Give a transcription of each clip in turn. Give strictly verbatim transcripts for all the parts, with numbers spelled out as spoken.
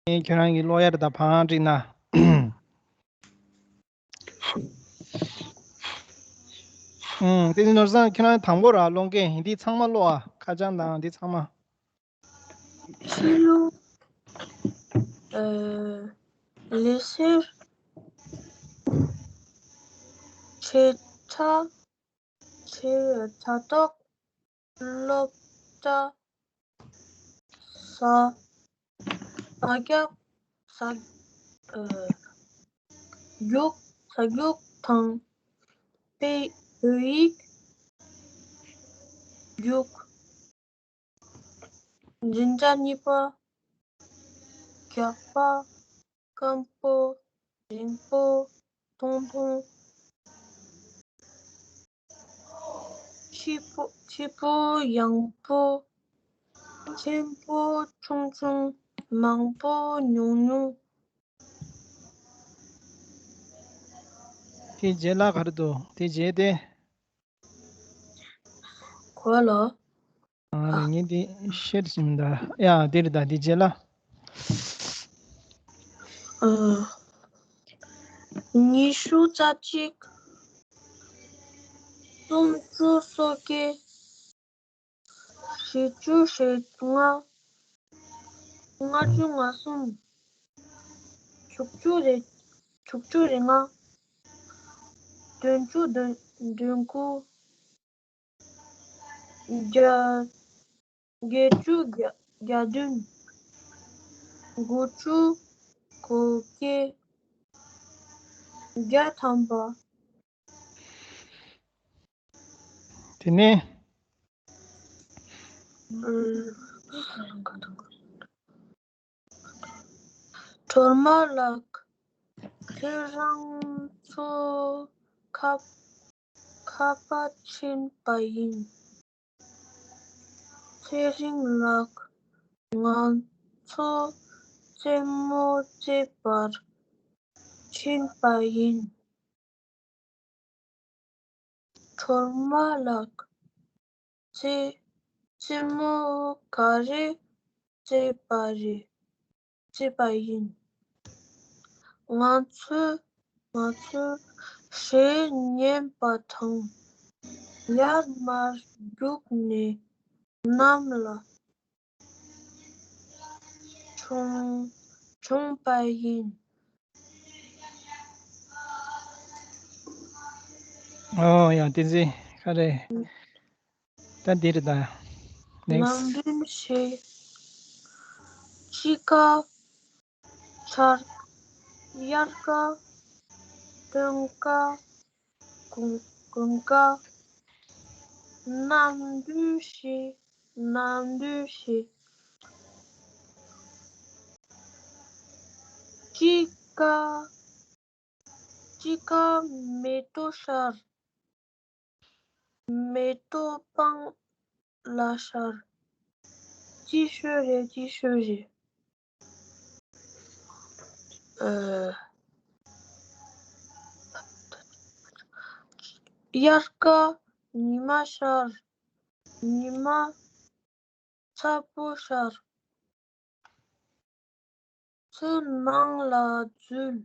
ཁྱེད་རང་གི་ཀློག་ཡ་རེད་ད། བང་བསྒྲིགས་ན། ཨུམ། བསྟན་འཛིན་ནོར་བཟང་ཁྱེད་རང་དང་པོ་ར་ཀློག་མཁན། འདི་ཚང་མ་ཀློག་ཨ། ཁ་བྱང་དང་འདི་ཚང་མ། ཕྱི་ལོ། ཨ། ལི་སེར། ཆེ་ཕྲ། ཆེ་ཕྲ་ཏོག་སློབ་གྲྭ། ས། ས་རྒྱག་ས། ཨ། རྒྱུག་ས་རྒྱུག་དང་། དཔེ། བོད་ཡིག་རྒྱུག་འཛིན་གྲྭ་གཉིས་པ། རྒྱག་པ། སྐམ་པོ། རིང་པོ། ཐུང་ཐུང་། ཕྱི་པོ། ཕྱི་པོ་ཡང་པོ། ཆེན་པོ་ཆུང་ཆུང་། མང་པོ་ཉུང་ཉུང་། དེ་རྗེས་ལ་ག་རེ་འདུག་དེ་རྗེས་དེ། གོ་ལ། ཨ་ལེ། ངས་འདི་ཤེར་ཟིན་ད། ཡ་འདིར་ད་འདི་རྗེས་ལ། ཨ། ཉི་ཤུ་རྩ་གཅིག་སུམ་ཅུ་སོ་བརྒྱད། བཞི་བཅུ་ཞེ་ལྔ། ལྔ་བཅུ་ང་གསུམ། དྲུག་ཅུ་རེ། དྲུག་ཅུ་རེ་ལྔ། བདུན་ཅུ་བདུན། བདུན་དགུ། བརྒྱ། བརྒྱད་ཅུ་གྱ། གྱ་བདུན། དགུ་བཅུ་གོ་བརྒྱད། བརྒྱ་ཐམ་པ། དེ་ནས། སྒྲོལ་མ་ལགས། ཁྱེད་རང་ཚོ་ཁ། ཁ་པར་ཕྱིན་པ་ཡིན། ཚེ་རིང་ལགས། ང་ཚོ་རྩེད་མོ་རྩེ་བར་ཕྱིན་པ་ཡིན། སྒྲོལ་མ་ལགས། རྩེད། རྩེད་མོ་ག་རེ་རྩེ་བ་རེད། རྩེ་བ་ཡིན། ང་ཚོས། ང་ཚོས་གཞས་ཉན་པ་དང་། ཡར་མར་རྒྱུགས་ནས་གནམ་ལ་མཆོངས། མཆོངས་པ་ཡིན། ཨོ་ཡ། བསྟན་འཛིན་ག་རེ། ད་འདིར་ད། ནེགསི། ནམ་རྒྱུན་ཞིག་དཔྱིད་ཀ། ཆར། དབྱར་ཀ། སྟོན་ཀ། དགུན། དགུན་ཀ། ནམ་དུས་བཞི། ནམ་དུས་བཞི། དཔྱིད་ཀ། དཔྱིད་ཀ་མེ་ཏོག་ཤར། མེ་ཏོག་སྤང་ལ་ཤར། སྐྱིད་ཤོས་རེད། སྐྱིད་ཤོས་རེད། ཨ། དབྱར་ཀ་ཉི་མ་ཤར། ཉི་མ་ཚ་པོ་ཤར། ཚོས་ནང་ལ་འཛུལ།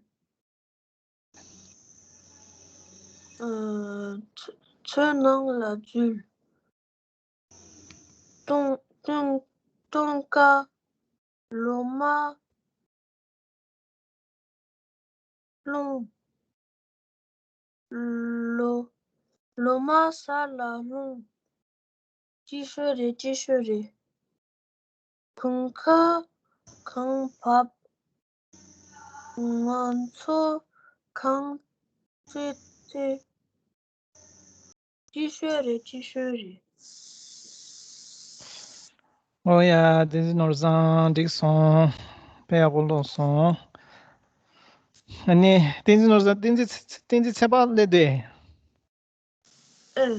ཨ། ཚོས། ཚོས་ནང་ལ་འཛུལ། སྟོན། སྟོན། སྟོན་ཀ་ལོ་མ་ལྷུང་། ལོ། ལོ་མ་ས་ལ་ལྷུང་། སྐྱིད་ཤོས་རེད། སྐྱིད་ཤོས་རེད། དགུན་ཁ་གངས་བབས། ང་ཚོ་གངས་རྩེད་རྩེ། སྐྱིད་ཤོས་རེད། སྐྱིད་ཤོས་རེད། ཨོ་ཡ། བསྟན་འཛིན་ནོར་བཟང་འགྲིག་སོང་། དཔེ་ཡག་པོ་ཀློག་སོང་། ཨ་ནི་བསྟན་འཛིན་ནོར་བཟང་། བསྟན་འཛིན། བསྟན་འཛིན་ཚེ་དཔག་སླེབས་དུས། ཨེ།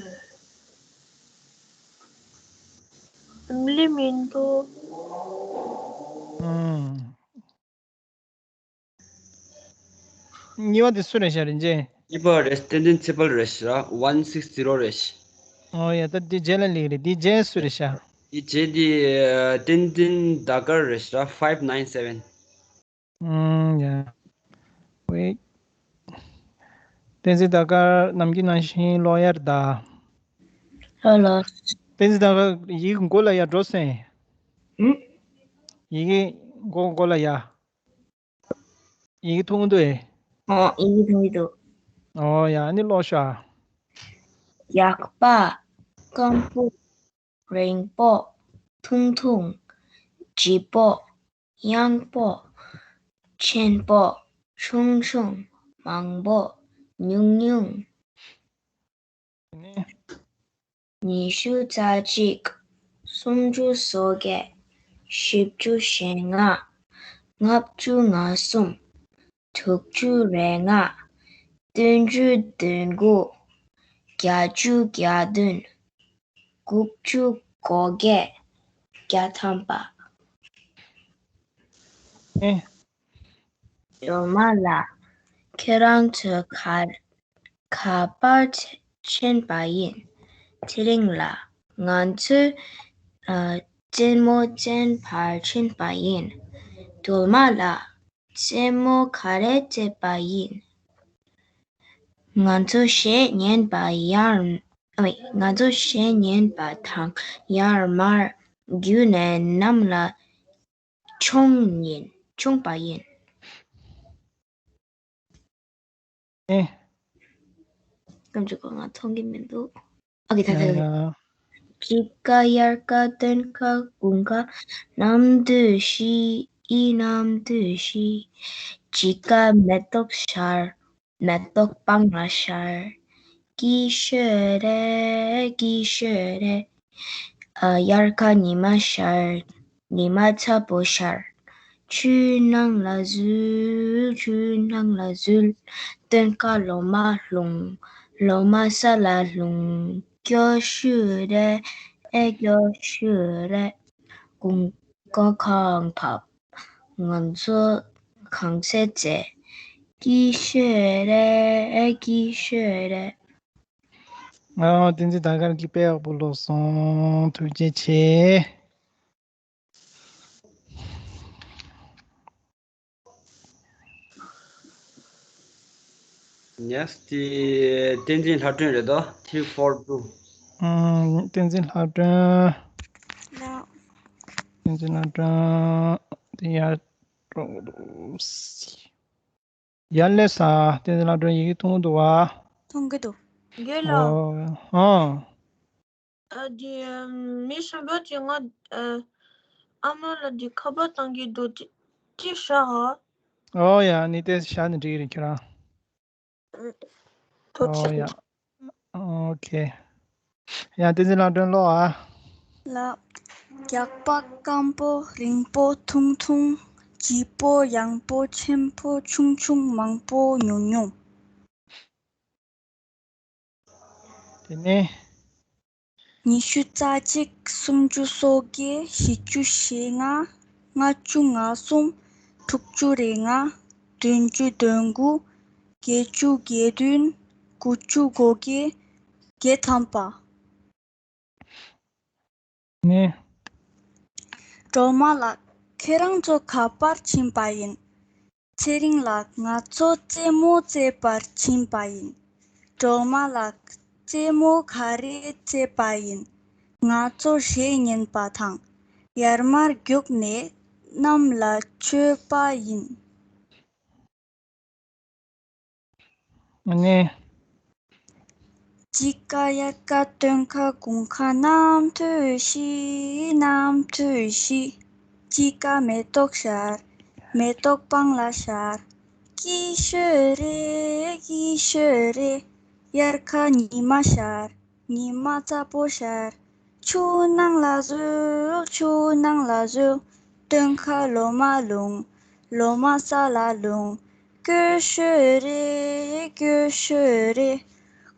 སླེབས་མི་འདུག་ཨང་། གཉིས་པ་དེ་སུ་རེད་ཤག་རིན་ཆེན། གཉིས་པ་རེད། བསྟན་འཛིན་ཚེ་དཔག་རེད་ཤག་ཝན་སིགས་ཛི་རོ་རེད་ཤག་ཨོ་ཡ། ད་དེ་རྗེས་ལ་སླེབས་རེད། དེ་རྗེས་སུ་རེད་ཤག་དེ་རྗེས་དེ་བསྟན་འཛིན་ཟླ་དཀར་རེད་ཤག་ཕའིབ་ནའིན་སེ་ཝན། ཨུམ། ཡ། ཝེ། བསྟན་འཛིན་ཟླ་དཀར་ནམ་རྒྱུན་ནང་བཞིན་ཀློག་ཡ་རེད་ད། ལགས་ལགས། བསྟན་འཛིན་ཟླ་དཀར་ཡི་གེ་མགོ་ལ་ཡ་འགྲོ་སོང་། ཨུམ། ཡི་གེ་མགོ་མགོ་ལ་ཡ། ཡི་གེ་མཐོང་གི་འདུག་ཨེ། ཨོ། ཡི་གེ་མཐོང་གི་འདུག་ཨོ་ཡ། ཨ་ནི་ཀློག་ཤོག་ཡག་པ། སྐམ་པོ། རིང་པོ། ཐུང་ཐུང་། ལྗིད་པོ། ཡངས་པོ། ཆེན་པོ། ཆུང་ཆུང་། མང་པོ། ཉུང་ཉུང་། ཨ་ནི། ཉི་ཤུ་རྩ་གཅིག་སུམ་ཅུ་སོ་བརྒྱད། བཞི་བཅུ་ཞེ་ལྔ། ལྔ་བཅུ་ང་གསུམ། དྲུག་ཅུ་རེ་ལྔ། བདུན་ཅུ་དོན་དགུ། བརྒྱད་ཅུ་གྱ་བདུན། དགུ་བཅུ་གོ་བརྒྱད། བརྒྱ་ཐམ་པ། ཨེ། སྒྲོལ་མ་ལགས། ཁྱེད་རང་ཚོ་ག་ག་པར་ཕྱིན་པ་ཡིན། དེ་རིང་ལ་ང་ཚོས་ཨ་རྩེད་མོ་རྩེན་པར་ཕྱིན་པ་ཡིན། སྒྲོལ་མ་ལགས། རྩེད་མོ་ག་རེ་རྩེས་པ་ཡིན། ང་ཚོ་གཞས་ཉན་པ་ཡར། ཨ་མི། ང་ཚོ་གཞས་ཉན་པ་དང་ཡར་མར་བརྒྱུད་ནས་གནམ་ལ་མཆོངས་ཡིན། མཆོངས་པ་ཡིན། ཨེ། ཀམ་ཅི་གོ་ང་མཐོང་གི་མི་འདུག་ཨོ་ཁེ། ད་ཡ་ད་ཡ། དཔྱིད་ཀ་དབྱར་ཀ་སྟོན་ཀ་དགུན་ཀ། ནམ་དུས་བཞི། ཨི་ནམ་དུས་བཞི། དཔྱིད་ཀ་མེ་ཏོག་ཤར། མེ་ཏོག་སྤང་ལ་ཤར། སྐྱིད་ཤོས་རེད། སྐྱིད་ཤོས་རེད། ཨ། དབྱར་ཁ་ཉི་མ་ཤར། ཉི་མ་ཚ་པོ་ཤར། ཆུའི་ནང་ལ་འཛུལ། ཆུའི་ནང་ལ་འཛུལ། སྟོན་ཁ་ལོ་མ་ལྷུང་། ལོ་མ་ས་ལ་ལྷུང་། སྐྱོ་ཤོས་རེད། ཨེ། སྐྱོ་ཤོས་རེད། དགུན་ཁ་ཁང་ཕབ། ང་ཚོ་གངས་རྩེད་རྩེ། སྐྱིད་ཤོས་རེད། སྐྱིད་ཤོས་རེད། ཨ། བསྟན་འཛིན་ཟླ་དཀར་གྱིས་དཔེ་ཡག་པོ་ཀློག་སོང་། ཐུགས་རྗེ་ཆེ། ནེགསི་ཊི་དེ་བསྟན་འཛིན་ལྷ་སྒྲོན་རེད་དོ། ཐི་རི་ཕོར་ཊུ། ཨང་། བསྟན་འཛིན་ལྷ་སྒྲོན། ལགས། བསྟན་འཛིན་ལྷ་སྒྲོན། དེ་ཡར་འགྲོ་གི་འདུག་ཡར་སླེབས་ས། བསྟན་འཛིན་ལྷ་སྒྲོན། ཡི་གེ་མཐོང་གི་འདུག་བ། མཐོང་གི་འདུག་ཡོད་ལགས། ཨོ། ཨང་། ཨ། འདི་མི་གཞན་པ་ཅིག་ང་ཨ་མ་ལ་འདི་ཁ་པར་བཏང་གི་འདུག་ཅི་ཅི་བྱ་ཧ། ཨོ་ཡ། ནི་དེ་བྱ་ནི་འགྲིག་རེད་ཁྱེད་རང་། ཐུགས་རྗེ་ཆེ། ཨོ་ཡ། ཨོ་ཁེ། ཡ། བསྟན་འཛིན་ལྷ་སྒྲོན་ཀློག་ཨ། ལགས། རྒྱགས་པ། སྐམ་པོ། རིང་པོ། ཐུང་ཐུང་། ལྗིད་པོ། ཡངས་པོ། ཆེན་པོ། ཆུང་ཆུང་། མང་པོ། ཉུང་ཉུང་། དེ་ནས། ཉི་ཤུ་རྩ་གཅིག་སུམ་ཅུ་སོ་བརྒྱད། བཞི་བཅུ་ཞེ་ལྔ། ལྔ་བཅུ་ང་གསུམ། དྲུག་ཅུ་རེ་ལྔ། བདུན་ཅུ་དོན་དགུ། བརྒྱད་ཅུ་གྱ་བདུན། དགུ་བཅུ་གོ་བརྒྱད། བརྒྱད་ཐམ་པ། ནས། སྒྲོལ་མ་ལགས། ཁྱེད་རང་ཚོ་ག་པར་ཕྱིན་པ་ཡིན། ཚེ་རིང་ལགས། ང་ཚོ་རྩེད་མོ་རྩེད་པར་ཕྱིན་པ་ཡིན། སྒྲོལ་མ་ལགས། རྩེད་མོ་ག་རེ་རྩེད་པ་ཡིན། ང་ཚོ་གཞས་ཉན་པ་དང་ཡར་མར་རྒྱུགས་ནས་གནམ་ལ་མཆོངས་པ་ཡིན། ཨ་ནི། དཔྱིད་ཀ་དབྱར་ཁ་སྟོན་ཁ་དགུན་ཁ། ནམ་དུས་བཞི། ནམ་དུས་བཞི། དཔྱིད་ཀ་མེ་ཏོག་ཤར། མེ་ཏོག་སྤང་ལ་ཤར། སྐྱིད་ཤོས་རེད། སྐྱིད་ཤོས་རེད། དབྱར་ཁ་ཉི་མ་ཤར། ཉི་མ་ཚ་པོ་ཤར། ཆུ་ནང་ལ་འཛུལ། ཆུ་ནང་ལ་འཛུལ། སྟོན་ཁ་ལོ་མ་ལྷུང་། ལོ་མ་ས་ལ་ལྷུང་། སྐྱོ་ཤོས་རེད། སྐྱོ་ཤོས་རེད།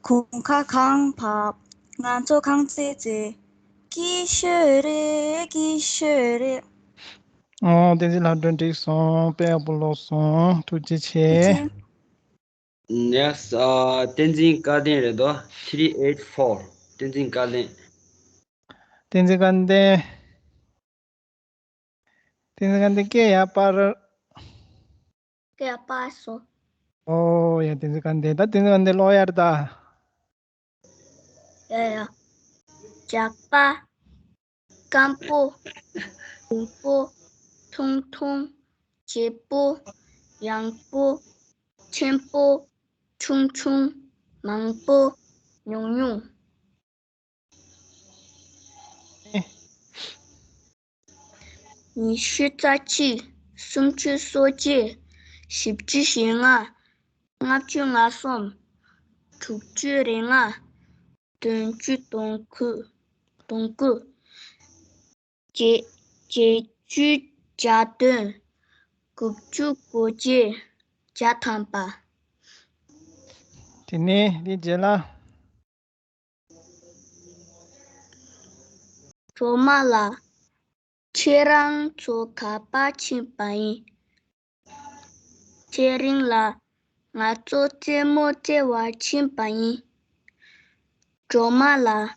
དགུན་ཁ་ཁང་ཕབ། ང་ཚོ་གངས་རྩེད་རྩེ། སྐྱིད་ཤོས་རེད། སྐྱིད་ཤོས་རེད། ཨོ། བསྟན་འཛིན་ལྷ་སྒྲོན་འགྲིག་སོང་། དཔེ་ཡག་པོ་ཀློག་སོང་། ཐུགས་རྗེ་ཆེ། ཐུགས་རྗེ་ཆེ། ནེགསི་ཊི། ཨ། བསྟན་འཛིན་སྐལ་ལྡན་རེད་དོ། ཐི་རི་ཨེཊ་ཕོར། བསྟན་འཛིན་སྐལ་ལྡན། བསྟན་འཛིན་སྐལ་ལྡན། བསྟན་འཛིན་སྐལ་ལྡན་སྐད་ཡར་སྤར། ཡ་པ་སོ། ཨོ་ཡ། བསྟན་འཛིན་དགའ་ལྡན། ད་བསྟན་འཛིན་དགའ་ལྡན་ཀློག་ཡ་རེད་ད། ཡ་ཡ། ཇག་པ། སྐམ་པོ། རིང་པོ། ཐུང་ཐུང་། བརྗེད་པོ། ཡང་པོ། ཆེན་པོ། ཆུང་ཆུང་། མང་པོ། ཉུང་ཉུང་། ཉི་ཤུ་རྩ་གཅིག་སུམ་ཅུ་སོ་བརྒྱད། བཞི་བཅུ་ཞེ་ལྔ། ལྔ་བཅུ་ང་གསུམ། དྲུག་ཅུ་རེ་ལྔ། བདུན་ཅུ་དོན་དགུ། དོན་དགུ། བརྒྱད་བརྒྱད་ཅུ་གྱ་བདུན། དགུ་བཅུ་གོ་བརྒྱད། བརྒྱ་ཐམ་པ། དེ་ནས་དེའི་རྗེས་ལ། སྒྲོལ་མ་ལགས། ཁྱེད་རང་ཚོ་ག་པར་ཕྱིན་པ་ཡིན། ཚེ་རིང་ལགས། ང་ཚོ་རྩེད་མོ་རྩེ་བར་ཕྱིན་པ་ཡིན། སྒྲོལ་མ་ལགས།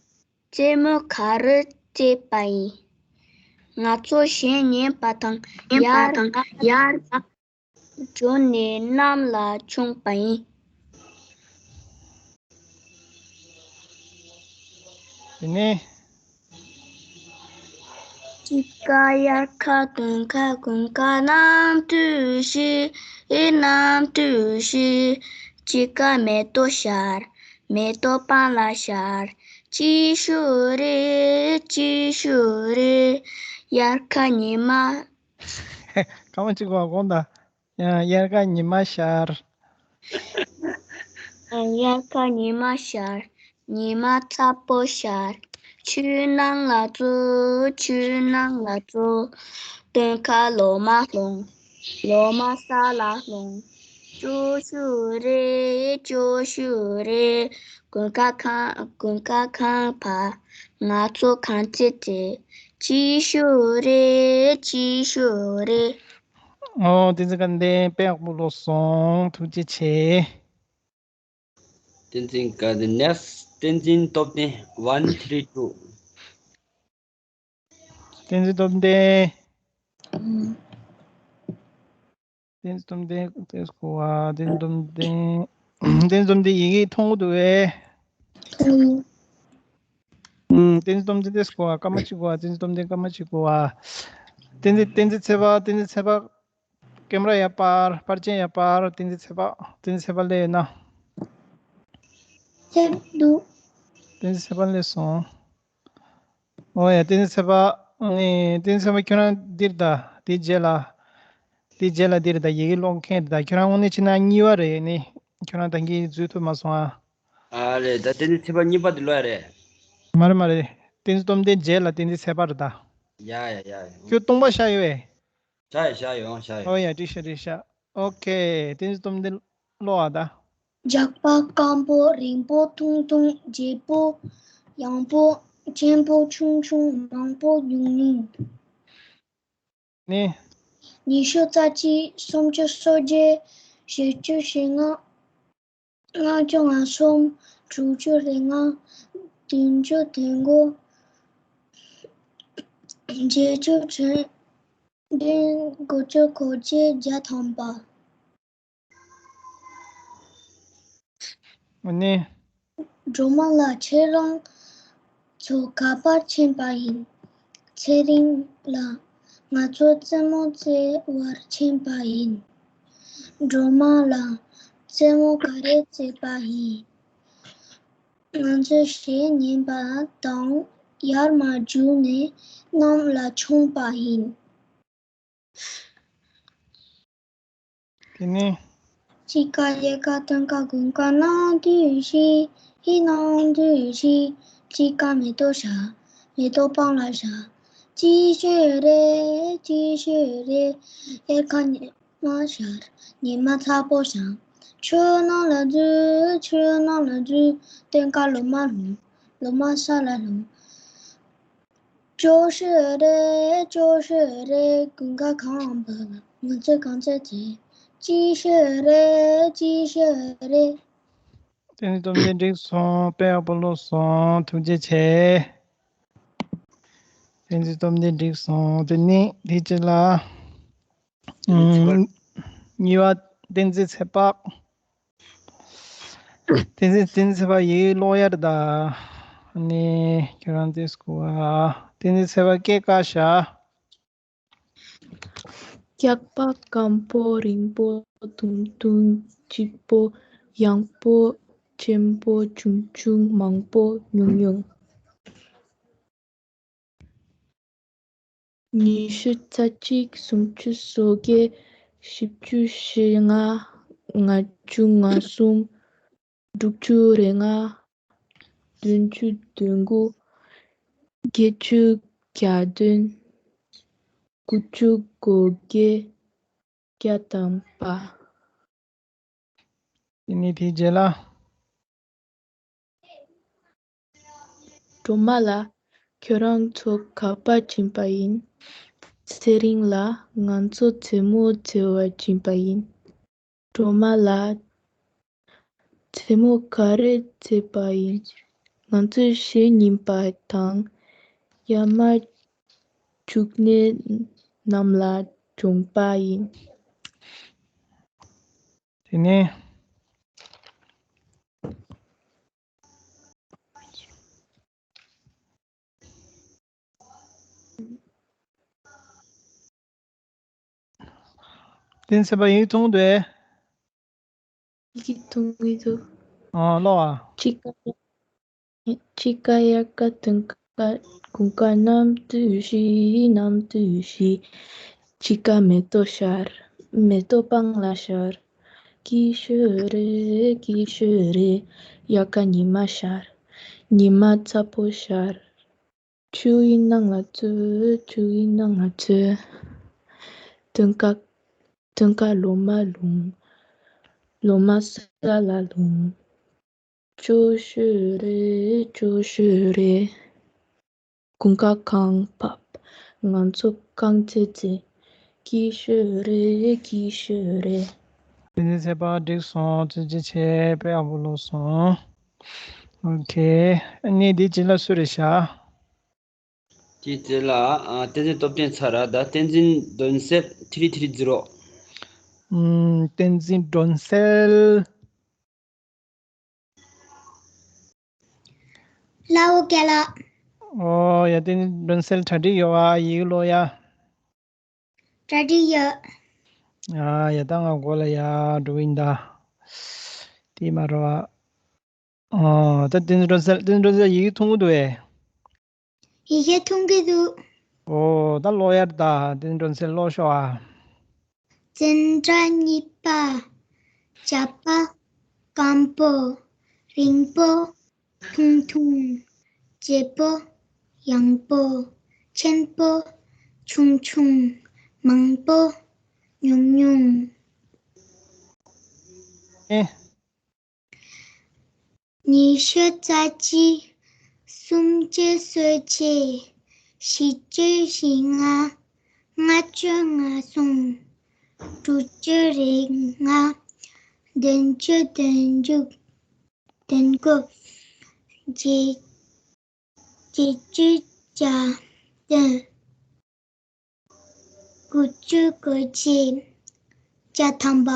རྩེད་མོ་ག་རེ་རྩེས་པ་ཡིན། ང་ཚོ་གཞས་ཉན་པ་དང་ཡར་ཡར་འགྲོ་ནས་གནམ་ལ་མཆོངས་པ་ཡིན། དེ་ནས། དཔྱིད་ཀ་དབྱར་ཁ་སྟོན་ཁ་དགུན་ཁ་ནམ་དུས་ཤིག་ཨེ་ནམ་དུས་ཤིག་དཔྱིད་ཀ་མེ་ཏོག་ཤར། མེ་ཏོག་སྤང་ལ་ཤར། སྐྱིད་ཤོས་རེད། སྐྱིད་ཤོས་རེད། དབྱར་ཁ་ཉི་མ། སྐར་མ་གཅིག་པ་དགོངས་དག་དབྱར་ཁ་ཉི་མ་ཤར། དབྱར་ཁ་ཉི་མ་ཤར། ཉི་མ་ཚ་པོ་ཤར། ཆུ་ནང་ལ་འཛུལ། ཆུ་ནང་ལ་འཛུལ། སྟོན་ཁ་ལོ་མ་ལྷུང་། ལོ་མ་ས་ལ་ལྷུང་། སྐྱིད་ཤོས་རེད། སྐྱིད་ཤོས་རེད། དགུན་ཁ་ཁང་། དགུན་ཁ་ཁང་པ། ང་ཚོ་གངས་རྩེད་རྩེ། སྐྱིད་ཤོས་རེད། སྐྱིད་ཤོས་རེད། ཨོ། བསྟན་འཛིན་དགའ་ལྡན་དཔེ་ཡག་པོ་ཀློག་སོང་། ཐུགས་རྗེ་ཆེ། བསྟན་འཛིན་དགའ་ལྡན། ནེགསི། བསྟན་འཛིན་སྟོབས་ལྡན། ཝན་ཐི་རི་ཊུ། བསྟན་འཛིན་སྟོབས་ལྡན། བསྟན་འཛིན་སྟོབས་ལྡན་དེ་སྐོར་བ། བསྟན་འཛིན་སྟོབས་ལྡན། བསྟན་འཛིན་སྟོབས་ལྡན་ཡི་གེ་མཐོང་གི་འདུག་གས། ཨུམ། བསྟན་འཛིན་སྟོབས་ལྡན་དེ་སྐོར་བ་སྐར་མ་གཅིག་དགོས་པ། བསྟན་འཛིན་སྟོབས་ལྡན་སྐར་མ་གཅིག་དགོས་པ། བསྟན་འཛིན། བསྟན་འཛིན་ཚེ་དཔག་བསྟན་འཛིན་ཚེ་དཔག་ཀེམ་ར་ཡར་སྤར། པར་ཆས་ཡར་སྤར། བསྟན་འཛིན་ཚེ་དཔག་བསྟན་འཛིན་ཚེ་དཔག་སླེབས་ཡོད་ན། སླེབས་འདུག་བསྟན་འཛིན་ཚེ་དཔག་སླེབས་སོང་། ཨོ་ཡ། བསྟན་འཛིན་ཚེ་དཔག་ཨེ། བསྟན་འཛིན་ཚེ་དཔག་ཁྱོད་རང་འདིར་ད། དེའི་རྗེས་ལ། དེའི་རྗེས་ལ་འདིར་ད། ཡི་གེ་ཀློག་མཁན་རེད་ད། ཁྱོད་རང་དངོས་གནས་བྱས་ན་གཉིས་པ་རེད་ནི། ཁྱོད་རང་ད་གིན་འཛུལ་ཐུབ་མ་སོང་ཨ། ཨ་རེད། ད་བསྟན་འཛིན་ཚེ་དཔག་གཉིས་པ་དེ་ཀློག་ཡ་རེད། མ་རེད་མ་རེད། བསྟན་འཛིན་སྟོབས་ལྡན་རྗེས་ལ་བསྟན་འཛིན་ཚེ་དཔག་རེད་ད། ཡ་ཡ་ཡ་ཡ། ཁྱོད་སྟོང་པ་ཤར་ཡོད་པས། ཤར་ཡོད། ཤར་ཡོད། ཤར་ཡོད། ཨོ་ཡ། འགྲིག་ཤག་འགྲིག་ཤག་ཨོ་ཁེ། བསྟན་འཛིན་སྟོབས་ལྡན་ཀློག་ཨ་ད། ཇག་པ་སྐམ་པོ་རིང་པོ་ཐུང་ཐུང་། བརྗེད་པོ་ཡང་པོ། ཆེན་པོ་ཆུང་ཆུང་། མང་པོ་ཉུང་ཉུང་། ནི། ཉི་ཤུ་རྩ་གཅིག་སུམ་ཅུ་སོ་བརྒྱད། བཞི་བཅུ་ཞེ་ལྔ། ལྔ་བཅུ་ང་གསུམ། དྲུག་ཅུ་རེ་ལྔ། བདུན་ཅུ་དོན་དགུ། བརྒྱད་ཅུ་དྲུག། བདུན། དགུ་བཅུ་གོ་བརྒྱད། བརྒྱ་ཐམ་པ། ཨ་ནི། སྒྲོལ་མ་ལགས། ཁྱེད་རང་ཚོ་ག་པར་ཕྱིན་པ་ཡིན། ཚེ་རིང་ལགས། ང་ཚོ་རྩེད་མོ་རྩེ་བར་ཕྱིན་པ་ཡིན། སྒྲོལ་མ་ལགས། རྩེད་མོ་ག་རེ་རྩེས་པ་ཡིན། ང་ཚོས་གཞས་ཉན་པ་དང་ཡར་མར་རྒྱུགས་ནས་གནམ་ལ་མཆོངས་པ་ཡིན། དེ་ནས། དཔྱིད་ཀ་དབྱར་ཁ་སྟོན་ཁ་དགུན་ཁ་ནམ་དུས་ཤིག་ཧི་ནམ་དུས་ཤིག་དཔྱིད་ཀ་མེ་ཏོག་ཤར། མེ་ཏོག་སྤང་ལ་ཤར། སྐྱིད་ཤོས་རེད། སྐྱིད་ཤོས་རེད། དབྱར་ཁ་ཉི་མ་ཤར། ཉི་མ་ཚ་པོ་ཤར། ཆུ་ནང་ལ་འཛུལ། ཆུ་ནང་ལ་འཛུལ། སྟོན་ཁ་ལོ་མ་ལྷུང་། ལོ་མ་ས་ལ་ལྷུང་། སྐྱིད་ཤོས་རེད། སྐྱིད་ཤོས་རེད། དགུན་ཁ་ཁང་པ་ལ་ང་ཚོས་གངས་རྩེད་རྩེ། སྐྱིད་ཤོས་རེད། སྐྱིད་ཤོས་རེད། བསྟན་འཛིན་སྟོབས་ལྡན་འགྲིག་སོང་། དཔེ་ཡག་པོ་ཀློག་སོང་། ཐུགས་རྗེ་ཆེ། བསྟན་འཛིན་སྟོབས་ལྡན་འགྲིག་སོང་། དེ་ནས་དེའི་རྗེས་ལ། ཨུམ། གཉིས་པ། བསྟན་འཛིན་ཚེ་དཔག་བསྟན་འཛིན། བསྟན་འཛིན་ཚེ་དཔག་ཡི་གེ་ཀློག་ཡ་རེད་ད། ཨ་ནི་ཁྱོད་རང་དེ་སྐུ་བ། བསྟན་འཛིན་ཚེ་དཔག་སྐད་བཀག་བཞག་སྐྱག་པ་སྐམ་པོ་རིང་པོ་ཐུང་ཐུང་སྐྱིད་པོ་ཡང་པོ་ཆེན་པོ་ཆུང་ཆུང་མང་པོ་ཉུང་ཉུང་། ཉི་ཤུ་རྩ་གཅིག་སུམ་ཅུ་སོ་བརྒྱད་བཞི་བཅུ་ཞེ་ལྔ་ལྔ་བཅུ་ང་གསུམ་དྲུག་ཅུ་རེ་ལྔ་བདུན་ཅུ་དོན་དགུ་བརྒྱད་ཅུ་གྱ་བདུན་དགུ་བཅུ་གོ་བརྒྱད་བརྒྱ་ཐམ་པ། དེ་ནས་དེའི་རྗེས་ལ། སྒྲོལ་མ་ལགས། ཁྱོད་རང་ཚོ་ག་པར་ཕྱིན་པ་ཡིན། ཚེ་རིང་ལགས། ང་ཚོ་མཚན་མོ་འཚོ་བར་ཕྱིན་པ་ཡིན། སྒྲོལ་མ་ལགས། མཚན་མོ་ག་རེ་འཚོས་པ་ཡིན། ང་ཚོས་གཞས་ཉན་པ་དང་ཡར་མར་འཇུག་གནས་རྣམས་ལ་སྦྱོང་པ་ཡིན། དེ་ནས། བསྟན་འཛིན་ཚེ་དཔག་ཡིག་མཐོང་འདུག་ཨེ། ཡིག་མཐོང་གི་འདུག་ཨ་ཀློག་ཨ། འཆི་ཁ། འཆི་ཁ་དབྱར་ཁ་སྟོན་ཁ། དགུན་ཁ་གནམ་དུས་བཞི། གནམ་དུས་བཞི། འཆི་ཁ་མེ་ཏོག་ཤར། མེ་ཏོག་སྤང་ལ་ཤར། སྐྱིད་ཤོས་རེད། སྐྱིད་ཤོས་རེད། དབྱར་ཁ་ཉི་མ་ཤར། ཉི་མ་ཚ་པོ་ཤར། ཆུ་ཡི་ནང་ལ་འཛུལ། ཆུ་ཡི་ནང་ལ་འཛུལ། སྟོན་ཁ། སྟོན་ཁ་ལོ་མ་ལྷུང་། ལོ་མ་ས་ལ་ལྷུང་། སྐྱིད་ཤོས་རེད། སྐྱིད་ཤོས་རེད། དགུན་ཁ་ཁང་ཕབ། ང་ཚོ་རྐང་རྩེད་རྩེད། སྐྱིད་ཤོས་རེད། སྐྱིད་ཤོས་རེད། བསྟན་འཛིན་ཚེ་དཔག་འགྲིག་སོང་། ཐུགས་རྗེ་ཆེ། དཔེ་ཡག་པོ་ཀློག་སོང་། ཨོ་ཁེ། ཨ་ནི་འདིའི་རྗེས་ལ་སུ་རེད་བཞག་དེའི་རྗེས་ལ་ཨ། བསྟན་འཛིན་སྟོབས་ལྡན་ཚར་ར། ད་བསྟན་འཛིན་དོན་གསལ་ཐི་རི་ཐི་རི་ཛི་རོ། ཨུམ། བསྟན་འཛིན་སྒྲོན་གསལ། ལའོ་རྒན་ལགས། ཨོ་ཡ། བསྟན་འཛིན་སྒྲོན་གསལ་གྲ་སྒྲིག་ཡོད་པ། ཡིག་ཀློག་ཡ། གྲ་སྒྲིག་ཡོད། ཨ་ཡ། ད་ང་མགོ་ལ་ཡ་འགྲོ་གི་ཡིན་ད། དེ་མ་རོ་ཨ། ཨ་ད་བསྟན་འཛིན་སྒྲོན་གསལ། བསྟན་འཛིན་སྒྲོན་གསལ་ཡི་གེ་མཐོང་གི་འདུག་ཨེ། ཡི་གེ་མཐོང་གི་འདུག་ཨོ་ད་ཀློག་ཡ་ད། བསྟན་འཛིན་སྒྲོན་གསལ་ཀློག་ཤོག་ཨ། ཙནྡྲ་གཉིས་པ། བྱ་པ། སྐམ་པོ། རིང་པོ། ཐུང་ཐུང་། བརྗེ་པོ། ཡང་པོ། ཆེན་པོ། ཆུང་ཆུང་། མང་པོ། ཉུང་ཉུང་། ཨེ། ཉི་ཤུ་རྩ་གཅིག་སུམ་ཅུ་སོ་གཅིག་བཞི་བཅུ་ཞེ་ལྔ། ལྔ་བཅུ་ང་གསུམ། དྲུག་ཅུ་རེ་ལྔ། བདུན་ཅུ་དོན་དྲུག་བདུན་དགུ། བརྒྱད་བརྒྱད་ཅུ་གྱ་བདུན། དགུ་བཅུ་གོ་གཅིག་བརྒྱ་ཐམ་པ།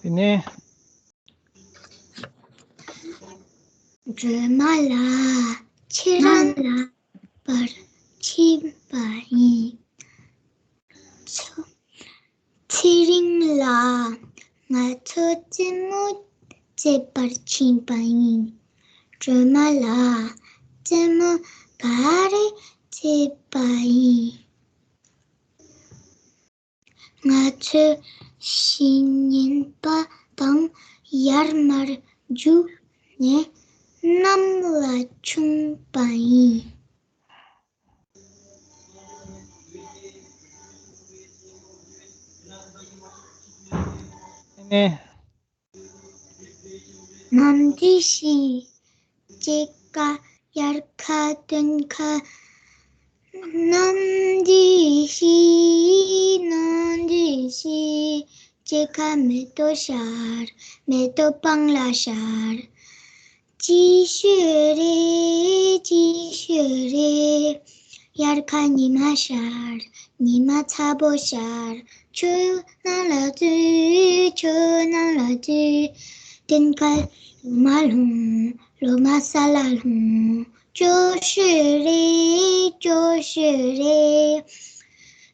དེ་ནས། སྒྲོལ་མ་ལགས། ཁྱེད་རང་ལ་པར་ཕྱིན་པ་ཡིན། ཚེ་རིང་ལགས། ང་ཚོ་རྩེད་མོ་རྩེད་པར་ཕྱིན་པ་ཡིན། སྒྲོལ་མ་ལགས། རྩེད་མོ་ག་རེ་རྩེད་པ་ཡིན། ང་ཚོས་གཞས་ཉན་པ་དང་ཡར་མར་རྒྱུགས་ནས་གནམ་ལ་མཆོངས་པ་ཡིན། ནམ་དུས་བཞི། དཔྱིད་ཀ་དབྱར་ཁ་སྟོན་ཁ། ནམ་དུས་བཞི། ནམ་དུས་བཞི། དཔྱིད་ཀ་མེ་ཏོག་ཤར། མེ་ཏོག་སྤང་ལ་ཤར། སྐྱིད་ཤོས་རེད། སྐྱིད་ཤོས་རེད། དབྱར་ཁ་ཉི་མ་ཤར། ཉི་མ་ཚ་པོ་ཤར། ཆུ་ནང་ལ་འཛུལ། ཆུ་ནང་ལ་འཛུལ། སྐྱོན་ཁ་ལོ་མ་ལྷུང་། ལོ་མ་ས་ལ་ལྷུང་། སྐྱོ་ཤོས་རེད། སྐྱོ་ཤོས་རེད།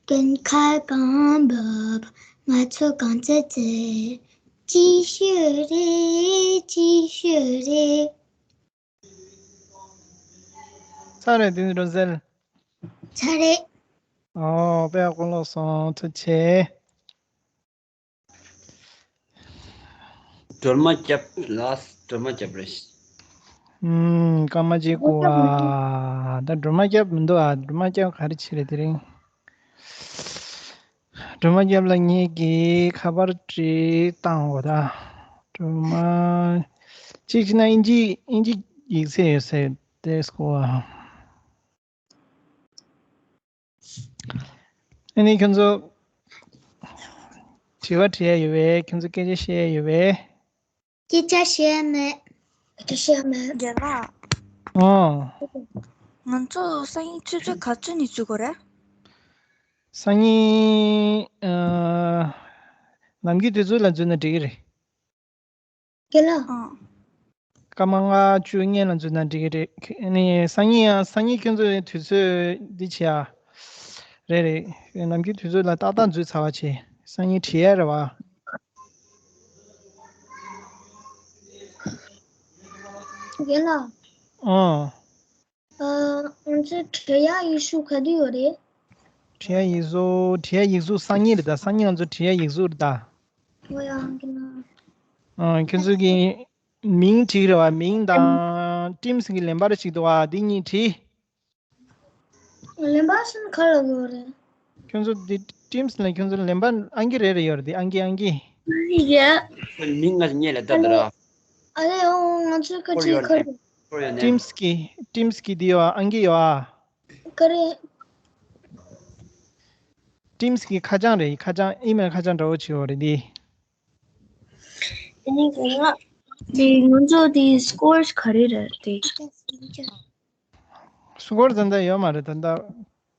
སྐྱོན་ཁ་གང་བབས། ང་ཚོ་གང་བཙལ་བཙལ། སྐྱིད་ཤོས་རེད། སྐྱིད་ཤོས་རེད། ཚར་རེད། དེ་ནི་རོ་ཟེལ། ཚར་རེད། ཨོ། དཔེ་ཡག་པོ་ཀློག་སོང་། ཐུགས་རྗེ་ཆེ། སྒྲོལ་མ་སྐྱབས་ལ། སྒྲོལ་མ་སྐྱབས་རེད། ཨུམ། སྐར་མ་གཅིག་སྒུག་ཨ། ད་སྒྲོལ་མ་སྐྱབས་མི་འདུག་ཨ། སྒྲོལ་མ་སྐྱབས་ག་རེ་བྱེད་རེད་དེ་རིང་། སྒྲོལ་མ་སྐྱབས་ལགས་ངེད་ཀྱིས་ཁ་པར་བྲིས་བཏང་འོ་ད། སྒྲོལ་མ། གཅིག་བྱས་ན་ཨིན་ཇི་ཨིན་ཇི་ཡིག་ཚད་ཡོད་ས་དེ་སྐོར། ཨ་ནི་ཁྱོད་ཚོ་དྲི་བ་དྲི་ཡ་ཡོད་པས། ཁྱོད་ཚོ་སྐད་ཆ་བཤད་ཡ་ཡོད་པས། སྐད་ཆ་བཤད་ཡ་མེད། སྐད་ཆ་བཤད་ཡ་མེད། རྒན་ལགས། ཨོ། ང་ཚོ་སང་ཉིན་ཆུ་ཚོད་ག་ཚོད་ནས་འཛུལ་དགོས་རེད། སང་ཉིན། ཨ། ནམ་རྒྱུན་དུས་ཚོད་ལ་འཛུལ་ན་འགྲིག་གི་རེད། རྒན་ལགས། ཨ། སྐར་མ་ལྔ་བཅུ་སྔོན་ལ་འཛུལ་ན་འགྲིག་གི་རེད། ཨ་ནི་སང་ཉིན་ཡང་སང་ཉིན་ཁྱོད་ཚོའི་དུས་ཚོད་འདི་བྱེད་ཨ། རེད་རེད། ནམ་རྒྱུན་དུས་ཚོད་ལ་ཏག་ཏག་འཛུལ་ཚར་བ་བྱེད། སང་ཉིན་བྲིས་ཡ་རེད་བ། རྒན་ལགས། ཨོ། ཨ། ང་ཚོའི་བྲིས་ཡག་ཡིག་གཟུགས་ག་དུས་ཡོད་རེད། བྲིས་ཡག་ཡིག་གཟུགས། བྲིས་ཡག་ཡིག་གཟུགས་སང་ཉིན་རེད་ད། སང་ཉིན་ང་ཚོ་བྲིས་ཡག་ཡིག་གཟུགས་རེད་ད། ཨོ་ཡ། ཨ། ཁྱོད་ཚོ་གི་མིང་བྲིས་རེད་བ། མིང་དང་ཊིམ་སི་གི་ལེན་པར་ཞིག་འདུག་བ། འདི་གཉིས་བྲིས། ལེན་པར་ཟེར་ན་ག་ལ་ཡོད་རེད། ཁྱོད་ཚོ་འདི་ཊིམ་སི་ལ་ཁྱོད་ཚོ་ལེན་པར་ཨང་ཀི་རེ་རེ་ཡོད་རེད། འདི་ཨང་ཀི་ཨང་ཀི། ཨང་ཀི་རེད། མིང་ང་ཉེ་ལ་ད་ད་ར། ཨ་ལེ། ཨོ། ང་ཚོའི་ཁ་ཆེའི་ཁ་རེད། ཊིམ་སི་གི་ཊིམ་སི་གི་འདི་ཡོད་ཨ། ཨང་ཀི་ཡོད་ཨ། ག་རེ། ཊིམ་སི་གི་ཁ་བྱང་རེད། ཁ་བྱང་ཨི་མེལ་ཁ་བྱང་འདྲ་བོ་ཅིག་ཡོད་རེད་འདི། ཨ་ནི་ག་ལ། དེ་ང་ཚོ་དེ་སི་ཀོར་ག་རེ་རེད་དེ། སི་ཀོར་ད་ལྟ་ཡོད་མ་རེད། ད་ལྟ་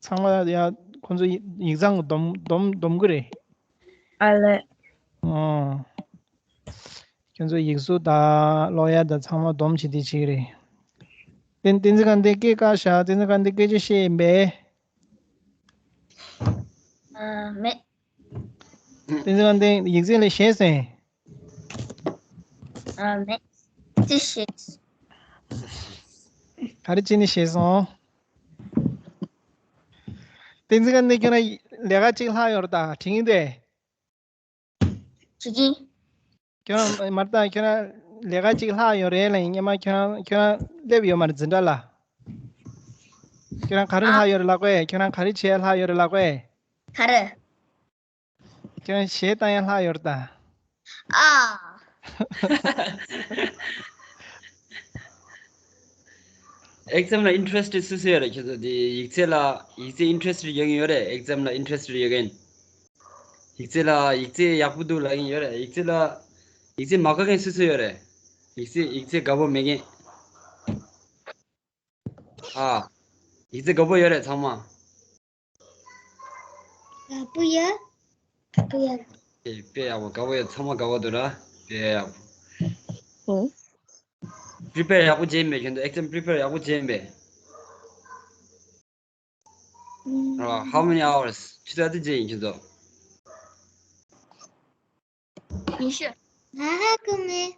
ཚང་མ་ཡ་ཁོང་ཚོ་ཡིག་ཚང་སྡོམ་སྡོམ་སྡོམ་གི་རེད། ཨ་ལེ། ཨོ། ཁྱོད་ཚོ་ཡིག་གཟུགས་དང་ཀློག་ཡ་དང་ཚང་མ་སྡོམ་བྱེད་དེ་བྱེད་ཀྱི་རེད། བསྟན་བསྟན་འཛིན་དགའ་ལྡན་སྐད་བཀག་བཞག་བསྟན་འཛིན་དགའ་ལྡན་སྐད་ཆ་བཤད་ཡིན་པས། ཨ། མེད། བསྟན་འཛིན་དགའ་ལྡན་ཡིག་ཚད་ལ་ཞེད་སོང་། ཨ། མེད། ཅི་ཞེད། ག་རེ་བྱས་ནས་ཞེད་སོང་། བསྟན་འཛིན་དགའ་ལྡན་ཁྱོད་རང་ལས་ཀ་གཅིག་ལྷག་ཡོད་རེད་ད། དྲན་གྱི་འདུག་གས། བྱེད་ཀྱིན། ཁྱོད་རང་མར་ལྟ། ཁྱོད་རང་ལས་ཀ་གཅིག་ལྷག་ཡོད་རེད་ལ། ཡིན་ཉི་མ་ཁྱོད་རང་ཁྱོད་རང་སླེབས་ཡོད་མ་རེད་འཛིན་གྲྭ་ལ། ཁྱོད་རང་ག་རེ་ཨ། ལྷག་ཡོད་རེད་ལབ་དགོས། ཁྱོད་རང་ག་རེ་བྱས་ལྷག་ཡོད་རེད་ལབ་དགོས། ག་རེ། ཁྱོད་རང་གཞས་བཏང་ཡ་ལྷག་ཡོད་རེད་ད། ཨ། ཨེག་ཛམ་ལ་ཨིན་ཊི་རེ་སི་ཊི་སུ་སུ་ཡོད་རེད། ཁྱོད་ཚོ་དེ་ཡིག་ཚད་ལ་ཡིག་ཚད་ཨིན་ཊི་རེ་སི་ཊི་ཡོད་མཁན་ཡོད་རེད། ཨེག་ཛམ་ལ་ཨིན་ཊི་རེ་སི་ཊི་ཡོད་མཁན། ཡིག་ཚད་ལ་ཡིག་ཚད་ཡག་པོ་འདུག་ལབ་མཁན་ཡོད་རེད། ཡིག་ཚད་ལ་ཡིག་ཚད་མ་དགའ་མཁན་སུ་སུ་ཡོད་རེད། ཡིག་ཚད་ཡིག་ཚད་དགའ་པོ་མེད་མཁན། ཨ། ཡིག་ཚད་དགའ་པོ་ཡོད་རེད་ཚང་མ། དགའ་པོ་ཡོད། དགའ་པོ་ཡོད། ཨེ། དཔེ་ཡག་པོ། དགའ་པོ་ཡོད། ཚང་མ་དགའ་པོ་འདུག་ར། དཔེ་ཡག་པོ། ཨོ། པི་རི་པེར་ཡག་པོ་བྱས་ཡིན་པས། ཁྱོད་ཚོ་ཨེག་ཛམ་པི་རི་པེར་ཡག་པོ་བྱས་ཡིན་པས། ཨ། how many hours? ཆུ་ཚོད་ག་ཚོད་བྱས་ཡིན་ཁྱོད་ཚོ། ཉི་ཤུ། ང་ཧ་གོ་མེད།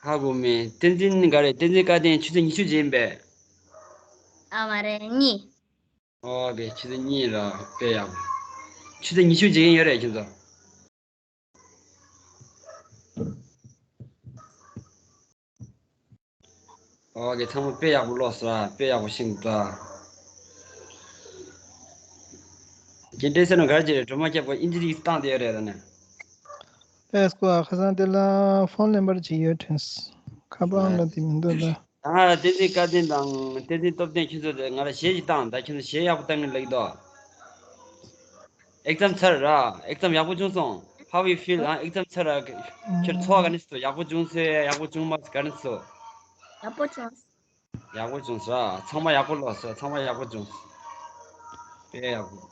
ཧ་གོ་མེད། བསྟན་འཛིན་ག་རེ། བསྟན་འཛིན་བཀའ་བསྟན་ཆུ་ཚོད་ཉི་ཤུ་བྱས་ཡིན་པས། ཨ། མ་རེད། གཉིས། ཨོ་ཁེ། ཆུ་ཚོད་གཉིས་ར། དཔེ་ཡག་པོ། ཆུ་ཚོད་ཉི་ཤུ་བྱེད་མཁན་ཡོད་རེད་ཁྱོད་ཚོ། ཨོ་ཁེ། ཚང་མ་དཔེ་ཡག་པོ་ཀློག་སོང་ར། དཔེ་ཡག་པོ་ཤེས་འདུག་ད། རྒན་བཀྲ་ཤིས་ནོར་ག་རེ་བྱས་རེད། སྒྲོལ་མ་སྐྱབས་ཁོ་ཨིན་ཇི་ཡིག་བཏང་བསྡད་ཡོད་རེད་ད་ནི། ཨེ་སྐུ་ཨ། ཁ་སང་དེ་ལ་ཕོན་ལེན་པར་བྱས་ཡོད་དྲན། ཁ་པར་ལ་དེ་མི་འདུག་ད། ད་ང་ལ་བསྟན་འཛིན་བཀའ་བསྟན་དང་བསྟན་འཛིན་སྟོབས་ལྡན་ཁྱོད་ཚོ་ལ་ང་ལ་གཞས་ཤིག་བཏང་། ད་ཁྱོད་ཚོ་གཞས་ཡག་པོ་བཏང་གི་ལབ་ཀྱི་འདུག་ཨེག་ཛམ་ཚར་ར། ཨེག་ཛམ་ཡག་པོ་བྱུང་སོང་། How you feel? ཨ། ཨེག་ཛམ་ཚར་ར། ཁྱོད་ཚོར་བ་ག་འདྲ་སོང་། ཡག་པོ་བྱུང་སོང་། ཡག་པོ་བྱུང་མ་སོང་། ག་འདྲ་སོང་། ཡག་པོ་བྱུང་། ཡག་པོ་བྱུང་སོང་ར། ཚང་མ་ཡག་པོ་ཀློག་སོང་། ཚང་མ་ཡག་པོ་བྱུང་སོང་། དཔེ་ཡག་པོ།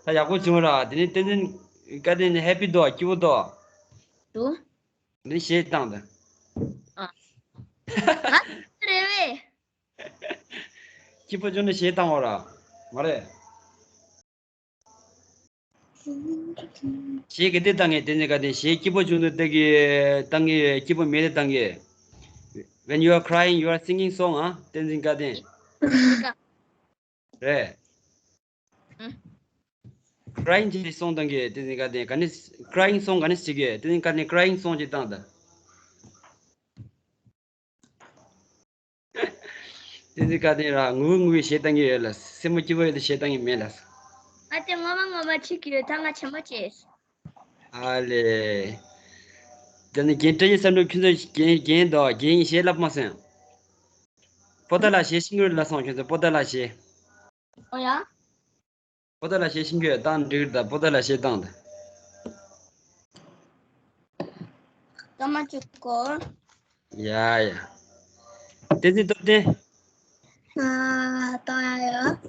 ད་ཡག་པོ་བྱུང་ར། དེ་ནས་བསྟན་འཛིན་བཀའ་བསྟན་ནི་ཧེ་པི་འདུག་སྐྱིད་པོ་འདུག་འདུག་འདི་གཞས་བཏང་དང་། ཨ། ད་རེད་བས། སྐྱིད་པོ་བྱུང་ནས་གཞས་བཏང་བ་ར། མ་རེད། གཞས་ག་དེ་བཏང་གི། བསྟན་འཛིན་བཀའ་བསྟན། གཞས་སྐྱིད་པོ་བྱུང་དུས་བཏང་གི། སྐྱིད་པོ་མེད་དུས་བཏང་གི། When you are crying, you are singing song, huh? བསྟན་འཛིན་བཀའ་བསྟན། རེད། ཨང་། Crying གྱི་སོང་བཏང་གི། བསྟན་འཛིན་བཀའ་བསྟན། ག་ནས་crying song ག་ནས་བྱེད་གི། བསྟན་འཛིན་བཀའ་བསྟན་crying song གྱི་བཏང་དང་། བསྟན་འཛིན་བཀའ་བསྟན་ར་ངུ་ངུ་བའི་གཞས་བཏང་གི་ཡོད་ལ། སེམས་པ་སྐྱིད་པོ་ཡོད་དུས་གཞས་བཏང་གི་མེད་ལ། ཨ་དེ་ངོ་མ་ངོ་མ་ཆིག་ཡོད། ད་ང་ཆེན་མོ་བྱས། ཨ་ལེ། དེ་ནི་རྒན་བཀྲ་ཤིས་བསམ་གྲུབ། ཁྱོད་ཚོ་རྒན་རྒན་དང་རྒན་ཡིན་གཞས་བསླབ་མ་སོང་། པོ་ཏཱ་ལ་གཞས་ཤེས་ཀྱི་ལ་སོང་། ཁྱོད་ཚོ་པོ་ཏཱ་ལ་གཞས། ཨོ་ཡ། པོ་ཏཱ་ལ་གཞས་ཤེས་ཀྱི་ཡོད། བཏང་འགྲིག་རེད། ད་པོ་ཏཱ་ལ་གཞས་བཏང་དང་། ད་མ་བཅུག་གོ། ཡ་ཡ། བསྟན་འཛིན་སྟོབས་ལྡན། ཨ་ད་ཡ།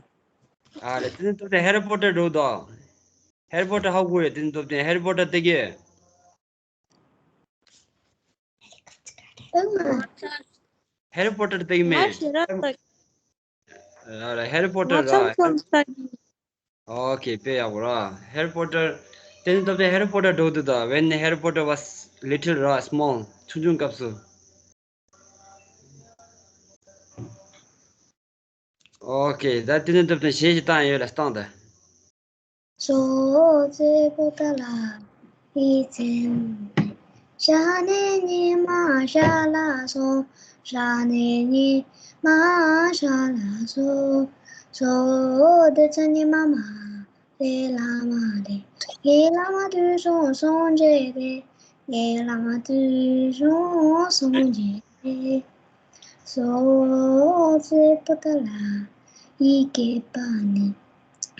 ཨ་རེ། བསྟན་འཛིན་སྟོབས་ལྡན་ཧེ་རི་པོ་ཊར་འགྲོ་དོ། ཧེ་རི་པོ་ཊར་ཧ་གོ་ཡོད། བསྟན་འཛིན་སྟོབས་ལྡན་ཧེ་རི་པོ་ཊར་བལྟས་ཀྱི། ཧེ་རི་པོ་ཊར་བལྟས་ཀྱི་མེད། ང་ཞེ་ར་ལྟ། ཨ་རེ། ཧེ་རི་པོ་ཊར་ང་ར། མཚམས་མཚམས་ལྟ་གི། ཨོ་ཁེ། དཔེ་ཡག་པོ་ར། ཧེ་རི་པོ་ཊར། བསྟན་འཛིན་སྟོབས་ལྡན་ཧེ་རི་པོ་ཊར་འགྲོ་དུས་དང་། When Harry Potter was little ར། small ཆུང་ཆུང་སྐབས་སུ། ཨོ་ཁེ། ད་བསྟན་འཛིན་སྟོབས་ལྡན་གཞས་ཤིག་བཏང་ཡོད་ལ། བཏང་དང་། ཇོ་བོ་རྗེ་པོ་ཏཱ་ལའི་རྩེ་མོ་ནས། ཞག་ནས་ཉི་མ་ཤར་ལ་སོང་། ཞག་ནས་ཉི་མ་ཤར་ལ་སོང་། ཇོ་བོ་དེ་ཚོ་ཉི་མ་མ་རེད། ལ་མ་རེད། ངའི་བླ་མ་དུས་གསུམ་སངས་རྒྱས་རེད། ངའི་བླ་མ་དུས་གསུམ་སངས་རྒྱས་རེད། ཇོ་བོ་རྗེ་པོ་ཏཱ་ལའི་སྐེད་པ་ནས།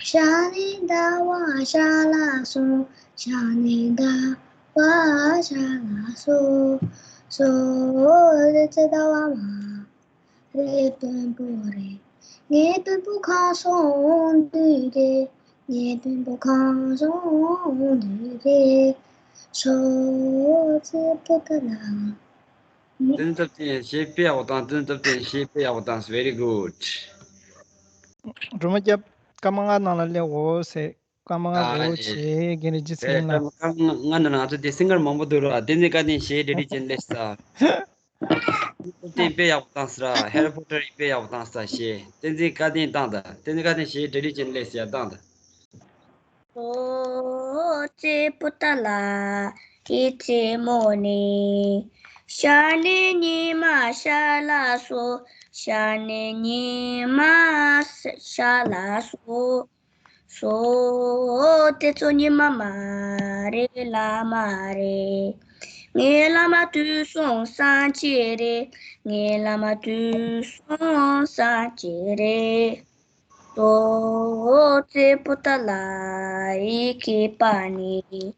ཞག་ནས་ཟླ་བ་ཤར་ལ་སོང་། ཞག་ནས་ཟླ་བ་ཤར་ལ་སོང་། ཇོ་བོ་རྗེ་ཟླ་བ་མ་རེད། བོན་པོ་རེད། ངའི་བོན་པོ་ཁམས་གསུམ་དབང་འདུས་རེད། ངའི་བོན་པོ་ཁམས་གསུམ་དབང་འདུས་རེད། ཇོ་བོ་རྗེ་པོ་ཏཱ་ལ། བསྟན་འཛིན་སྟོབས་ལྡན་གཞས་དཔེ་ཡག་པོ་བཏང་། བསྟན་འཛིན་སྟོབས་ལྡན་གཞས་དཔེ་ཡག་པོ་བཏང་། Very good. སྒྲོལ་མ་སྐྱབས། སྐར་མ་ལྔ་ནང་ལ་སླེབས་འོ་ཟེར། སྐར་མ་ལྔ་ཨ་འགོར་ནི་བྱས། རྒན་རིན་ཆེན་ཟེར་ཨེ། ན། སྐར་མ་ལྔ་ནང་ང་ཚོ་དེ་སིང་གར་མང་པོ་འདུག་ར། བསྟན་འཛིན་བཀའ་བསྟན་གཞས་གྲ་སྒྲིག་བྱས་ནས་སླེབས་ས། བསྟན་དཔེ་ཡག་པོ་བཏང་ས་ར། ཧེ་རི་པོ་ཊར་དཔེ་ཡག་པོ་བཏང་ས་གཞས། བསྟན་འཛིན་བཀའ་བསྟན་བཏང་ད། བསྟན་འཛིན་བཀའ་བསྟན་གཞས་གྲ་སྒྲིག་བྱས་ནས་སླེབས་ས་ཡ་བཏང་ད། ཇོ་བོ་རྗེ་པོ་ཏཱ་ལའི་རྩེ་མོ་ནས། ཞག་ནས་ཉི་མ་ཤར་ལ་སོང་། ཞག་ནས་ཉི་མ་ཤར་ལ་སོང་། ཇོ་བོ་དེ་ཚོ་ཉི་མ་མ་རེད། ལ་མ་རེད། ངའི་བླ་མ་དུས་གསུམ་སངས་རྒྱས་རེད། ངའི་བླ་མ་དུས་གསུམ་སངས་རྒྱས་རེད། ཇོ་བོ་རྗེ་པོ་ཏཱ་ལའི་སྐེད་པ་ནས།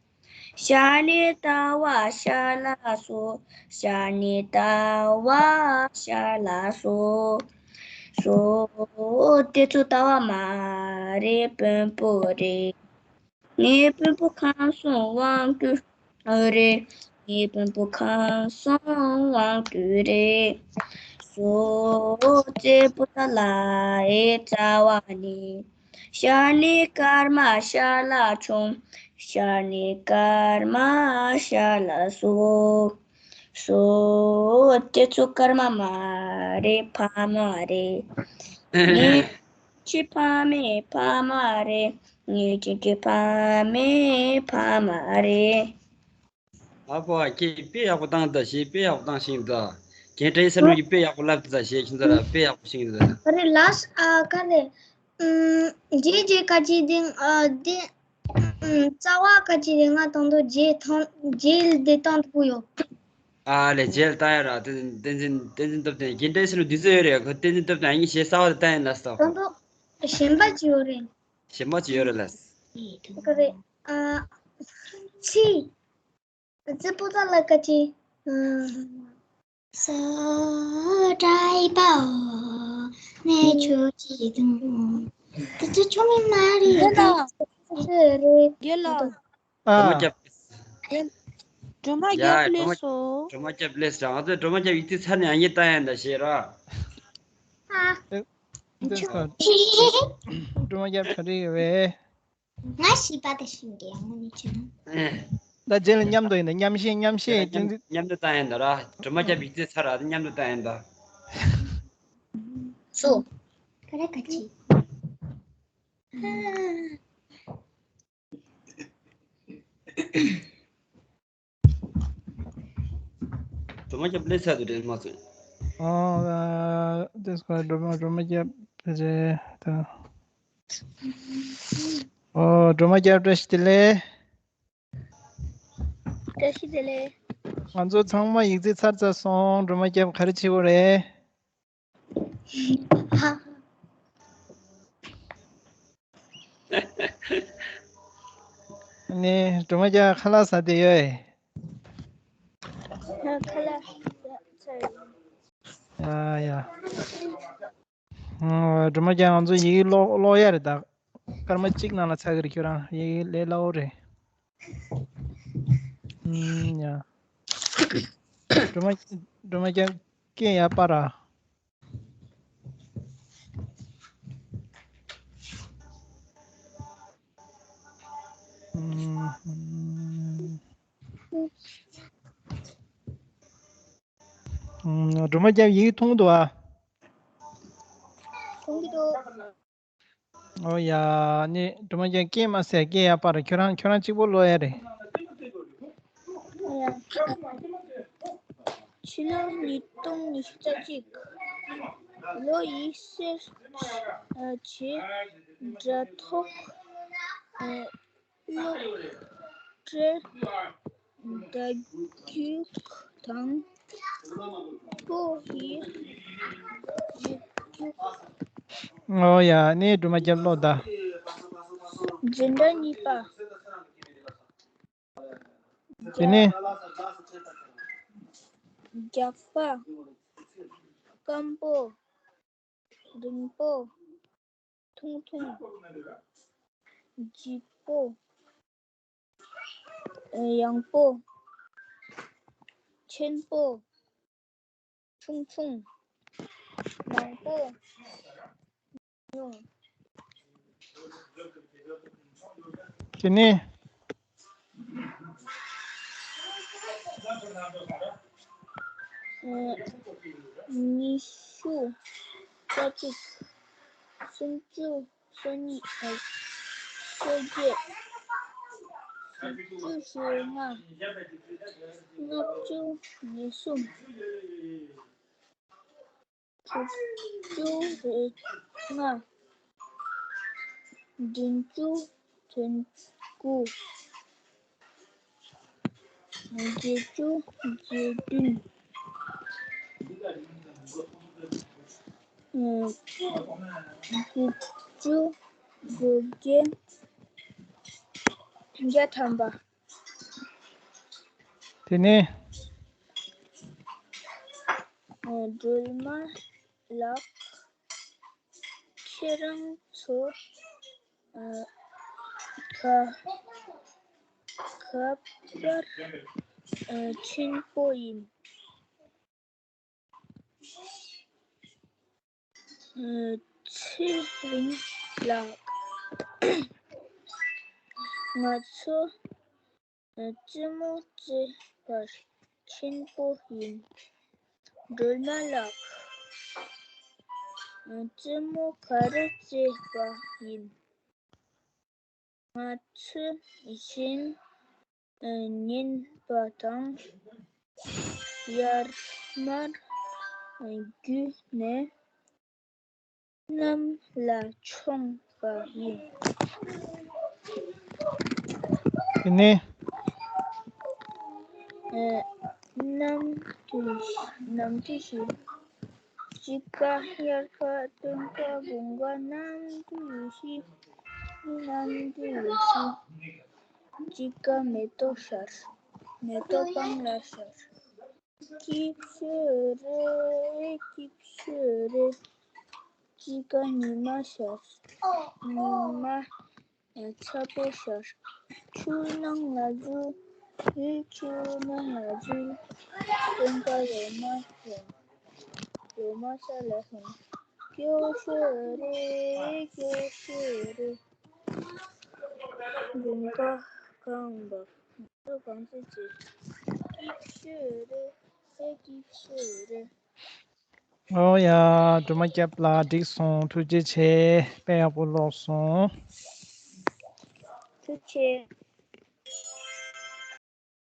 ཞག་ནས་ཟླ་བ་ཤར་ལ་སོང་། ཞག་ནས་ཟླ་བ་ཤར་ལ་སོང་། ཇོ་བོ་དེ་ཚོ་ཟླ་བ་མ་རེད། བོན་པོ་རེད། ངའི་བོན་པོ་ཁམས་གསུམ་དབང་སྒྱུར་རེད། ངའི་བོན་པོ་ཁམས་གསུམ་དབང་སྒྱུར་རེད། ཇོ་བོ་རྗེ་པོ་ཏཱ་ལའི་རྩ་བ་ནས། ཞག་ནས་སྐར་མ་ཤར་ལ་བྱུང་། ཞག་ནས་སྐར་མ་ཤར་ལ་སོང་། ཇོ་བོ་དེ་ཚོ་སྐར་མ་མ་རེད། ཕ་མ་རེད། ངའི་ཁྱི་ཕ་མའི་ཕ་མ་རེད། ངའི་ཁྱི་ཁྱི་ཕ་མའི་ཕ་མ་རེད། ཨ་ཕོ་ཨ་ཁྱེད་དཔེ་ཡག་པོ་བཏང་ད། གཞས་དཔེ་ཡག་པོ་བཏང་ཤིང་ད། རྒན་བཀྲ་ཤིས་བསམ་གྲུབ་ཀྱིས་དཔེ་ཡག་པོ་བསླབ་ད། གཞས་ཁྱེད་ཚོ་ལ་དཔེ་ཡག་པོ་ཤིང་ད། ཨ་རེ་ལགས་ཨ་ཀ་རེ། ཨུམ། རྗེས་རྗེས་ཀ་ཅི་དེ་ཨ་དེ། ཨུམ། རྩ་བ་ཀ་ཅི་དེ་ང་དང་དུ་རྗེས་ཐང་རྗེས་དེ་བཏང་དུ་ཡོད། ཨ་ལེ། རྗེས་བཏང་ཡ་ར། བསྟན་འཛིན་བསྟན་འཛིན་སྟོབས་ལྡན། རྒན་བཀྲ་ཤིས་ལ་དུས་ཚོད་ཡོད་རེད། ཁོ་བསྟན་འཛིན་སྟོབས་ལྡན་ཨ་ནི་གཞས་གསར་པ་དེ་བཏང་ཡིན་ལ་སོ། དང་པོ་གཞན་པ་ཅི་ཡོད་རེད། གཞན་པ་ཅི་ཡོད་རེད་ལ། ཀ་རེ། ཨ། ཚི། ཙི་པོ་ཏ་ལ་ཀ་ཅི། ཨ། སོ་ཏྲ་ཨི་པའོ་ནེ་ཆོ་ཅི་དུང་། དེ་ཚོ་ཆུང་མི་མ་རེད། རྒན་ལགས། རེད། རྒན་ལགས། སྒྲོལ་མ་ཨ། རྒྱབ། རྒན། སྒྲོལ་མ་ཡ། རྒྱབ་སྒྲོལ་མ། ལེགས་སོ། སྒྲོལ་མ་རྒྱབ་ལེགས་སོ། ང་ཚོས་སྒྲོལ་མ་རྒྱབ་ཡིག་ཚད་ཚར་ནས་ཡང་བསྐྱར་བཏང་ཡ་ད་བཤད་ར། ཨ། ཨེ། འདི་ཚོ། སྒྲོལ་མ་རྒྱབ་ག་རེ་ཡོད་པས། ང་ཞིག་པ་དེ་ཤིང་གི་ཡང་ནི་ཆེ་ན། ཨེ། ད་རྗེས་ལ་མཉམ་དུ་ཡིན་ན། མཉམ་བཤད། མཉམ་བཤད། མཉམ་མཉམ་དུ་བཏང་ཡིན་ད་ར། སྒྲོལ་མ་རྒྱབ་ཡིག་ཚད་ཚར་ར། མཉམ་དུ་བཏང་ཡིན་ད། སུ། ག་རེ་ག་ཅི། སྒྲོལ་མ་རྒྱབ་ལེགས་ཚར་དུ་དྲན་མ་སོང་། ཨོ། ཨ། དེ་སྐོར་སྒྲོལ་མ། སྒྲོལ་མ་རྒྱབ་རེད་ད། ཨོ། སྒྲོལ་མ་རྒྱབ་བཀྲ་ཤིས་བདེ་ལེགས། བཀྲ་ཤིས་བདེ་ལེགས། ང་ཚོ་ཚང་མ་ཡིག་ཚད་ཚར་ཚར་སོང་། སྒྲོལ་མ་རྒྱབ་ག་རེ་བྱེད་དགོས་རེད། ནི་སྒྲོལ་མ་རྒྱབ་ཁ་ལག་ཟ་བསྡད་ཡོད། ཁ་ལག་ཟ་ཚར་ཡོད། ཡ་ཡ། ཨ། སྒྲོལ་མ་རྒྱབ་ང་ཚོ་ཡི་གེ་ཀློག་ཀློག་ཡ་རེད་ད། སྐར་མ་གཅིག་ནང་ལ་ཚར་གི་རེད། ཁྱོད་རང་ཡི་གེ་ལས་སླ་བོ་རེད། ཨུམ། ཡ། སྒྲོལ་མ། སྒྲོལ་མ་རྒྱབ་སྐད་ཡར་སྤར་ར། ཨུམ། ཨུམ། སྒྲོལ་མ་རྒྱབ་ཡིག་མཐོང་འདུག་ཨ། མཐོང་གི་འདུག། ཨོ་ཡ། ནི་སྒྲོལ་མ་རྒྱབ་སྐད་མ་ཟེར། སྐད་ཡར་སྤར། ཁྱོད་རང་ཁྱོད་རང་གཅིག་པོ་ཀློག་ཡ་རེད། ཨོ་ཡ། ཕྱི་ལོ་ཉིས་སྟོང་ཉི་ཤུ་རྩ་གཅིག་ལོ་ཡི་སེར་བྱེས་དྲ་ཐོག་སློབ་གྲྭའི་བརྡ་བརྒྱུད་དང་པོ་ཡི་རིགས་རྒྱུད། ཨོ་ཡ། ནི་སྒྲོལ་མ་རྒྱབ་ཀློག་ད། འཛིན་གྲྭ་གཉིས་པ། དེ་ནས། རྒྱགས་པ། སྐམ་པོ། རིང་པོ། ཐུང་ཐུང་། ལྗིད་པོ། ཡང་པོ། ཆེན་པོ། ཆུང་ཆུང་། མང་པོ། ཉུང་། དེ་ནས། ཉི་ཤུ། རྩ་གཅིག་སུམ་ཅུ། སོ་གཉིས། ཨ། སོ་བརྒྱད། བཞི་བཅུ་ཞེ་ལྔ། ལྔ་བཅུ་ཉེར་གསུམ། དྲུག་ཅུ་རེ་ལྔ། བདུན་ཅུ་དོན་དགུ། བརྒྱད་ཅུ་བརྒྱད་བདུན། ཨ། དགུ་བཅུ་དགུ་བརྒྱ། བརྒྱ་ཐམ་པ། དེ་ནས། ཨ། སྒྲོལ་མ་ལགས། ཁྱེད་རང་ཚོ། ཨ། ག་ག་པར། ཨ། ཆེན་པོ་ཡིན། ཨ། ཚེ་རིང་ལགས། ང་ཚོ། ཨ། རྩེད་མོ་རྩེ་བར་ཆེན་པོ་ཡིན། སྒྲོལ་མ་ལགས། ཨ། རྩེད་མོ་ག་རེ་རྩེ་བ་ཡིན། ང་ཚོས་གཞན། ཨ། ཉན་པ་དང་། ཡར་མར་བརྒྱུད་ནས་གནམ་ལ་མཆོངས་པ་ཡིན། དེ་ནས། ཨ། ནམ་དུས་ནམ་དུས་ཤིག་དཔྱིད་ཀ། དབྱར་ཀ། སྟོན་ཀ། དགུན་ཀ། ནམ་དུས་ཤིག་ནམ་དུས་ཤིག་དཔྱིད་ཀ་མེ་ཏོག་ཤར། མེ་ཏོག་སྤང་ལ་ཤར། སྐྱིད་ཤོས་རེད། སྐྱིད་ཤོས་རེད། དཔྱིད་ཀ་ཉི་མ་ཤར། ཉི་མ་ཚ་པོ་ཤར། ཆུ་ནང་ལ་འཛུལ། ཆུ་ནང་ལ་འཛུལ། སྟོན་ཁ་ལོ་མ་ལྷུང་། ལོ་མ་ས་ལ་ལྷུང་། སྐྱོ་ཤོས་རེད། སྐྱོ་ཤོས་རེད། དགུན་ཁ་གངས་འབབ། ང་ཚོ་གངས་རྩེད་བྱེད། སྐྱིད་ཤོས་རེད། སྐྱིད་ཤོས་རེད། ཨོ་ཡ། སྒྲོལ་མ་སྐྱབས་ལགས་འགྲིག་སོང་། ཐུགས་རྗེ་ཆེ། དཔེ་ཡག་པོ་ཀློག་སོང་། ཐུགས་རྗེ་ཆེ།